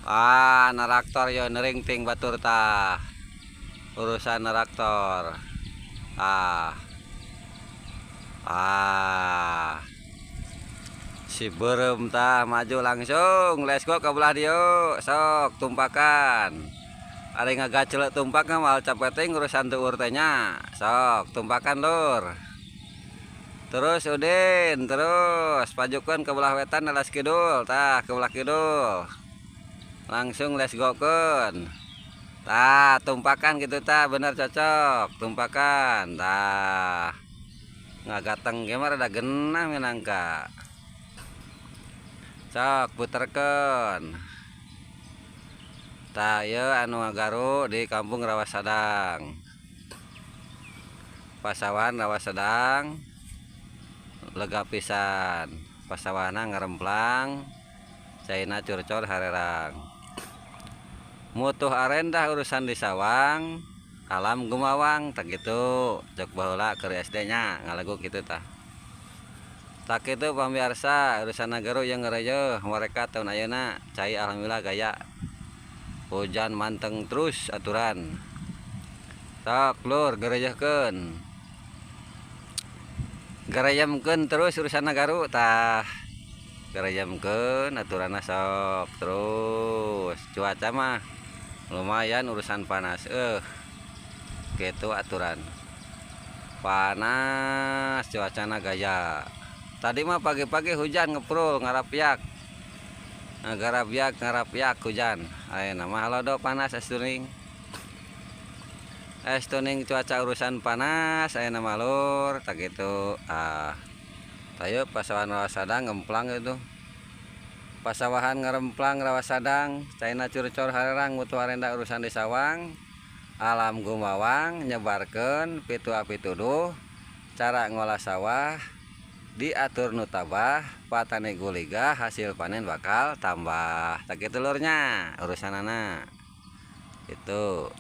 Ah, naraktor yo neringting batur tah. Urusan naraktor. Ah. Ah. Si berem tah maju langsung, let's go ke belah dieu, sok tumpakan. Ari ngagacelek tumpak mah moal capek teh urusan tuur teh nya. Sok tumpakan lur. Terus Udin, terus pajukeun ke belah wetan alas kidul, tah ke belah kidul. Langsung let's go keun. Tah, tumpakan gitu tah, bener cocok, tumpakan. Tah. Ngagateng ge mah rada genah minangka. Sok puterkeun. Tah ieu anu ngagaru di Kampung Rawasadang. Pasawahan Rawasadang lega pisan. Pasawahna ngaremplang, caina curcor harerang. Mutuh arendah urusan di sawang, alam gumawang tah kitu cek baheula keur SD nya ngalagu kitu tah. Tah kitu pamirsa urusan nagaru yang ngareuyeung mereka tahun ayeuna cai alhamdulillah gaya. Hujan manteng terus aturan. Sok lur gareuyeungkeun. Gareyemkeun terus urusan nagaru tah. Gareyemkeun aturanna sok terus. Cuaca mah lumayan urusan panas gitu aturan. Panas cuacana gaya. Tadi mah pagi-pagi hujan ngeprul ngarapiak. Ngarapiak ngarapiak hujan. Ayeuna mah halodo panas es tuning. Es tuning cuaca urusan panas ayeuna mah lur tah kitu. Ah. Tayo pasawahan Rawasadang ngemplang itu. Pasawahan ngaremplang Rawasadang, caina curcor harerang mutu arenda urusan di sawang. Alam gumawang nyebarkeun pitua pituduh cara ngolah sawah diatur nu tabah patani guligah hasil panen bakal tambah. Tah kitu lur nya urusanana. Itu.